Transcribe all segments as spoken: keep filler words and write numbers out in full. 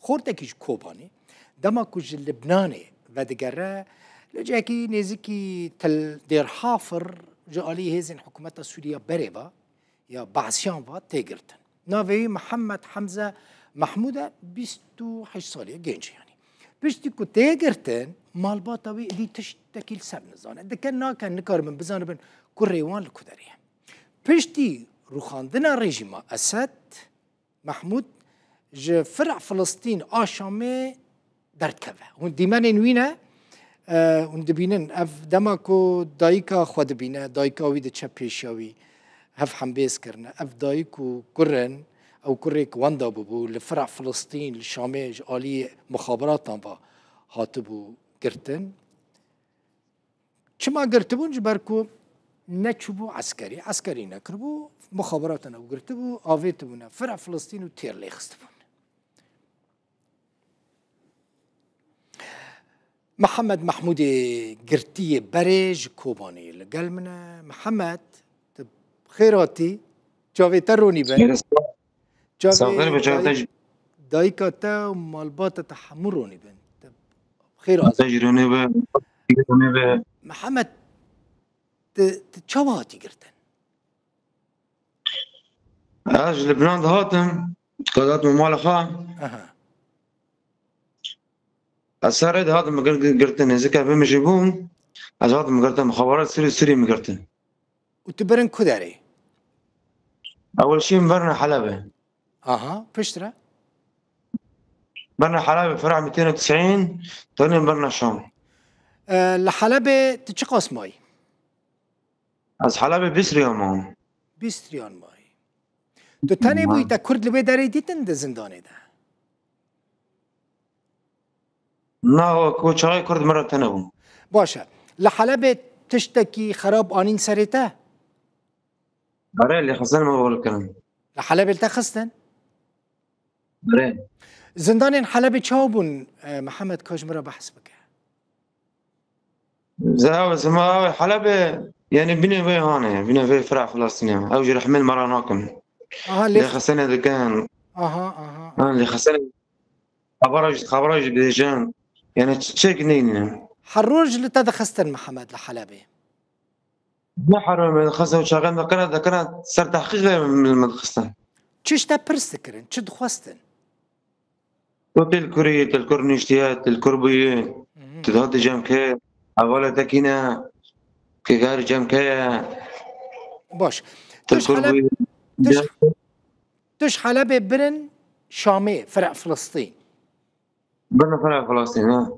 Qortekî ji Kobanê, dema ku ji Libnanê vedigere, li cihekî nêzîkî Til Dêr Hafir ji alî hêzên hikûmeta Sûriya berê ve ya Be'siyan ve tê girtin. Navê wî Mihemed Hemze Mehmûd e, bîst û heşt salî ye, genc e yanî. Piştî ku tê girtin, malbata wî êdî tiştekî li ser nizane. Dikin nakin, nikaribin bizanibin kurê wan li ku derê ye. Piştî rûxandina rejîma Esed, Mehmûd ji Fira Filistîn a Şamê derdikeve. Hûn dîmenên wî ne, e, hûn dibînin. Ev dema ku dayika xwe dibîne, dayika wî diçe pêşiya wî, hev hembêz kirine. Ev dayik û kur in, ew kurêk wenda bûbû, li Fira Filistîn, li Şamê ji alî mixaberatan ve hatibû girtin. Çima girtibûn? Ji ber ku neçûbû eskerî, eskerî nekiribû, muxaberatên ew girtibû, avêtibûne Fira Filistîn û têr lê xistibûn. Mihemed Mehmûdê girtiyê berê ji Kobanê li gel min e. Mihemed, tu bi xêr hatî, çavê te ronî be. Çavê Saxir be, çavê te dayik-, jî. Dayika te û malbata te hemû ronî bin. Te xêr Te azî. Jî ronî be, ronî be. Mihemed, tu, tu çawa hatî girtin? Ez ji Libnan dihatim, qedat me mala xwe. Aha. Ez serê dihatim gir-, gir-, girtin, nêzîka vê min jî bûm. Ez hatim girtin, xebara Sirî, Sirî min girtin. Û tu birin ku derê? Ewil şîn berna Helebê. Aha, piştre? Berna Helebê, Fira mitîn û tisîn, tenê berna Şam. E, li Helebê tu çiqas mayî? Ez Helebê bîst riyan mam. Bîst riyan mayî. Tu tenê bûyî, te Kurd li wê derê dîtin di zindanê de? Na, wek çaxê Kurd min re tune bû. Baş e. Li Helebê tiştekî xerab anîn serê te? Erê, lê xistin min wil kirin. Li Helebê li te xistin? Erê. Zindanên Helebê çawa bûn, e, Mihemed, ka ji min re behs bike? Ze ew, zima ew Helebê, yani bînê vê hane, bînê vê Fira Filistînê. Ew ji rehmên me re nakin. Aha, lê Lê xistinê dikin. Aha, aha. Ha, lê xistinê Xebera jî, xebera jî dibêjin. Yani çi-, çêk neynin. Her roj li te dixistin Mihemed li Helebê? Ne her roj me dixistin, çaxê me kira, dikira ser tehqîqê me, me dixistin. Çi ji te pirs dikirin, çi dixwestin? Tu til kurî, til kur niştiye, til kur bûyî, Mhm. tu dihati cem ke, hevalê te kî ne, kêgar cem ke ye. Baş. Til Tuş kur Heleb-, bûyî. Tuş Tu ji Helebê birin Şamê, Fira Filistîn. Birin Fira Filistîn, ha.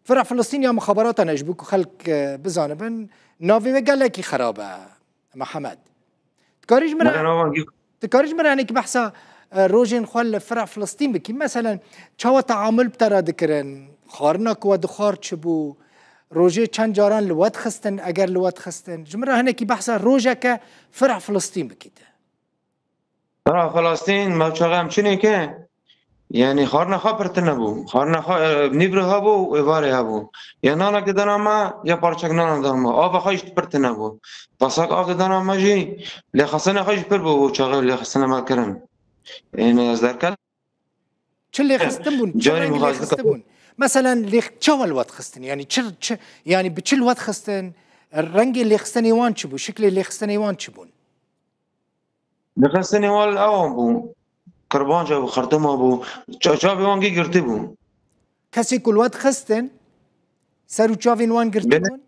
Fira Filistîn ya mixaberatan e, ji bo ku xelk, e, bizanibin, navê wê gelekî xerab e, Mihemed. Dikarî ji min re, Mera navan gî- dikarî ji min re hinekî behsa, e, rojên xwe li Fira Filistîn bikî? Meselen, çawa teamul bi te re dikirin? Xwarina ku we dixwar çi bû? Rojê çend caran li we dixistin, eger li we dixistin? Ji min re hinekî behsa rojeke Fira Filistîn bikî te. Fira Filistîn, me çaxa em çinê ke, yani xwarina xwe pir tune bû. Xwarina xwe, e, nîvro hebû, êvarê hebû. Ya nana ki dana me, ya parçek nana dana me. Ava xwe jî pir tune bû. Tasak av dana me jî, lê xesene xwe jî pir bû, çaxa lê xesene me kirin. Yani ez derket. Çi lêxistin bûn? Çi Carî rengî mixazin lêxistin bûn? Meselen, lêx-, çawa li we dixistin? Yani çi, çi, yani bi çi li we dixistin? Rengê lêxistinê wan çi bû? Şiklê lêxistinê wan çi bûn? Lêxistinê wan ewan bû. Qirbanca bû, xertuma bû. Ça-, çavê wan gî girtî bû. Kesê ku li we dixistin, ser û çavên wan girtî Gene- bûn?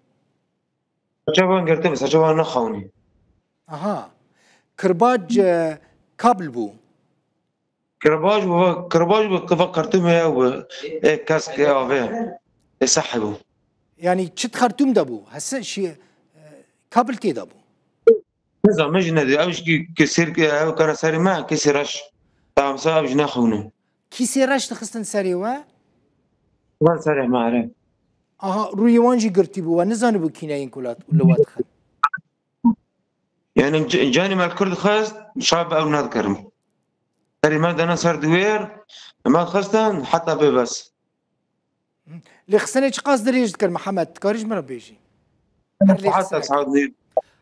Serçe wan girtî bû, serçe wan nexewnî. Aha. Kirbac, e, kabl bû. Kirbaj bû, kirbaj bû, kiva xertûmê ew bû. Ê kesk, ê avê. Ê sehî bû. Yani çi xertûm de bû? Hese şi, e, kabl tê de bû. Nizam, me jî nedî. Ew jî ki, ki sêr, ki ew kara serê me, kîsê reş. Tamsa ew jî nexewne. Kîsê reş dixistin serê we? Wan serê me, erê. Aha, rûyê wan jî girtî bû. We nizanîbû kî ne yên ku lat-, li we dixin. Yani c-, canê me li kur dixist, şa bi ew nedikirim. Serê me dana ser diwêr, me dixistin, heta bê bes. Lêxistinê çiqas dirêj dikir, Mihemed? Dikarî ji min re bêjî? Her Heta lêxistinekê. saet nîv.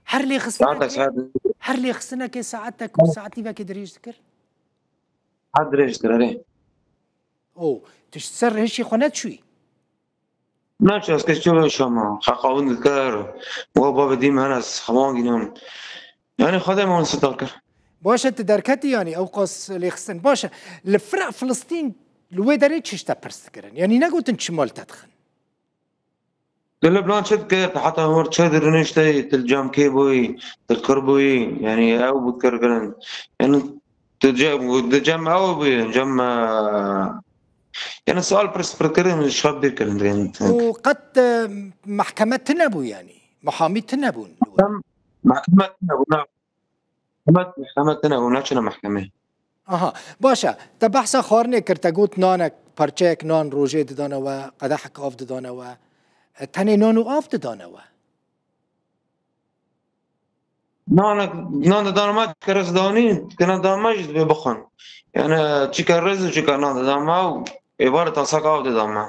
Her lêxistinekê, Saet, saet. her lêxistinekê saetek û saet nîvekê dirêj dikir? Saet dirêj dikir, erê. O, tu ji ser hişê xwe neçûyî? Naçe, ez kes çû Şama. Xeqawin dikir. Wa bavê dîm hene, ez xewan gînan. Yani Xwedê me wan sitar kir. Baş e, tu derketî, yani ew qas lêxistin. Baş e, li fira Filistîn li wê derê çi ji te pirs dikirin? Yani negotin çima li te dixin? Li Lebnan çi dikir? Heta hor çi dirûnişteyî, tu li cem kê bûyî, tu li kir bûyî? Yani ew bû dikir kirin. Yani tu cem, di cem ew bûyî, cem, e, yani sual pirs, pirs kirin, ji xwe bîr kirin. Yani, û qet, e, mehkeme tune bû yani? Muhamî tune bûn li we? Mehkeme tune bû, na. Hikûmet, hikûmet tune û neçine mehkemê. Aha, baş e. Te behsa xwarinê kir, te got nanek, parçeyek nan rojê didane we, qedehek av didane we. E, tenê nan û av didane we? Nanek, nan didane me, çike rez danî, dikine dan me jî dibê bixwin. Yani çike rez û çike nan didane me û êvarê tasek av didan me.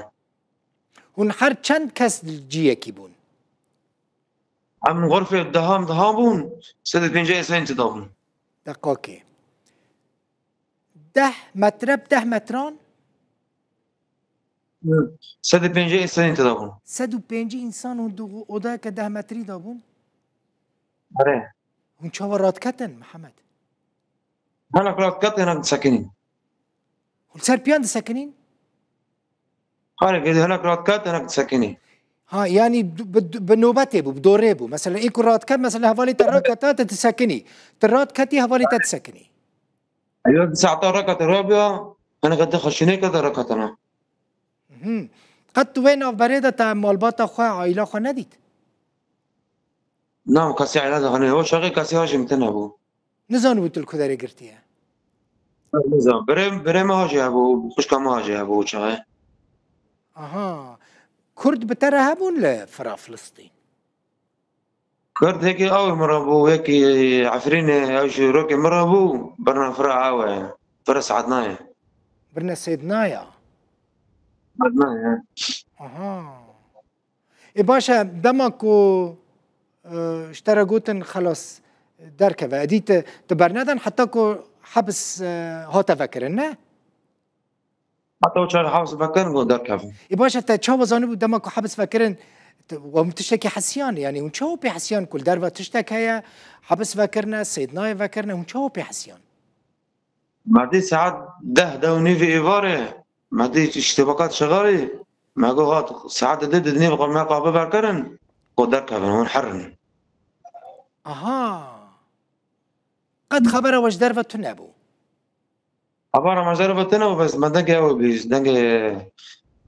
Hûn her çend kes li ciyekî bûn? Em xurfê dehan dehan bûn, sed û pêncî însanî tida bûn. Deqakê. Deh metre bi deh metran? Sed û pêncî însanî tida bûn. Sed û pêncî însan hûn di odayeke deh metrî de bûn? Erê. Hûn çawa radiketin, Mihemed? Hinek radiket, hinek disekinîn. Hûn li ser piyan disekinîn? Hane, hinek radiket, hinek disekinî. Ha, yani du-, bi, bi nobetê bû, bi dorê bû. Mesela, ê ku radiket, mesela, hevalê te raketa, te disekinî. Te radiketî, hevalê te disekinî. Eyo, di saeta rakete rabiya, hinek di xişinê ke de raketine. Mhm. Qet tu wê navberê de te malbata xwe, aîla xwe nedît? Na, kesî aîla de xanê, o şaxê kesî hajim tine bû. Nizanibû tu li ku derê girtiye? Nizan. Birê, birê me hajê hebû, xwişka me hajê hebû çaxê. Aha. Kurd bi te re hebûn li fira Filistîn? Kurd yekî ew min re bû, yekî Efrînê, ew jî rokê min re bû, birna fira ew e. Fira Seednayê. Birna Seednaya? Seednayê. Aha. Ê baş e, dema ku, e, ji te re gotin xelas derkeve, edî tu, tu bernedin heta ku hebs, e, hate vekirin, ne? Heta û çar hebs vekirin ku derkevin. Ê baş e, te çawa zanibû dema ku hebs vekirin, tu, we hûn tiştekî hesiyan, yani hûn çawa pê hesiyan ku li derve tiştek heye, hebs vekirine, Seednayê vekirine, hûn çawa pê hesiyan? Me dî saet deh, deh û nîvî êvarê, me dî îştibaka dişixelî, me got hat saet deh di nîv me qape vekirin, ku derkevin, hûn herin. Aha. Qet xebera we ji derve tune bû? Xebera me ji derve tune bû, bes me dengê ew bihîst, dengê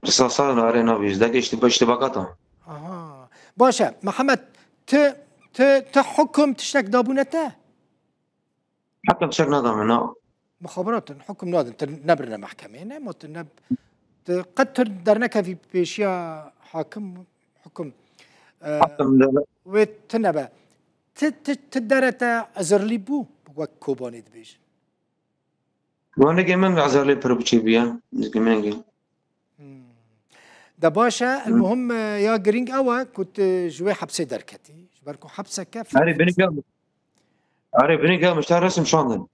risasan erê nabihîst, dengê îştib-, îştibakatan. Aha. Baş e, Mihemed, tu, tu, tu hukum tiştek dabûne te? Heta çek nadame, na. Mixabirat in, hukum nadin, tu nebirine mehkemeyê, ne? Ma tu ne, tu qet tu dernekevî pêşiya hakim, hukum, e, Hakim de. Wê tu nebe. Tu, tu, tu dere te ezirlî bû, wek Kobanê dibêjin. Wanegê min ezirlî pir biçî bûye, nizgî min gî. Hmm. De baş e, Hmm. Muhim, e, ya girîng ew e ku tu ji wê hepsê derketî. Ji ber ku hepseke Erê, binî gel. Erê, binî gel, min ji te resim şandin.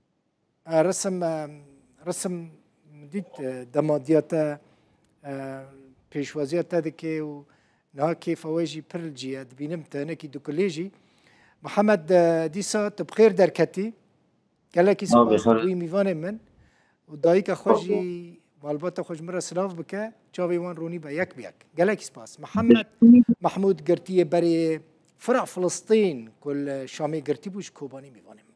E, resim, e, resim dît, e, dema diya te, e, pêşwaziya te dike û niha kêfa wê jî pir li cî ye. Dibînim tu hinekî dikulê jî. Mihemed, e, dîsa tu bi xêr derketî. Gelekî spas. Abi, xêr. Bûyî mîvanê min û dayika xwe jî, malbata xwe ji min re silav bike, çavê wan ronî be yek bi yek. Gelekî spas. Mihemed Mehmûd girtiyê berê fira Filistîn ku li Şamê girtî bû ji Kobanî mîvanê min.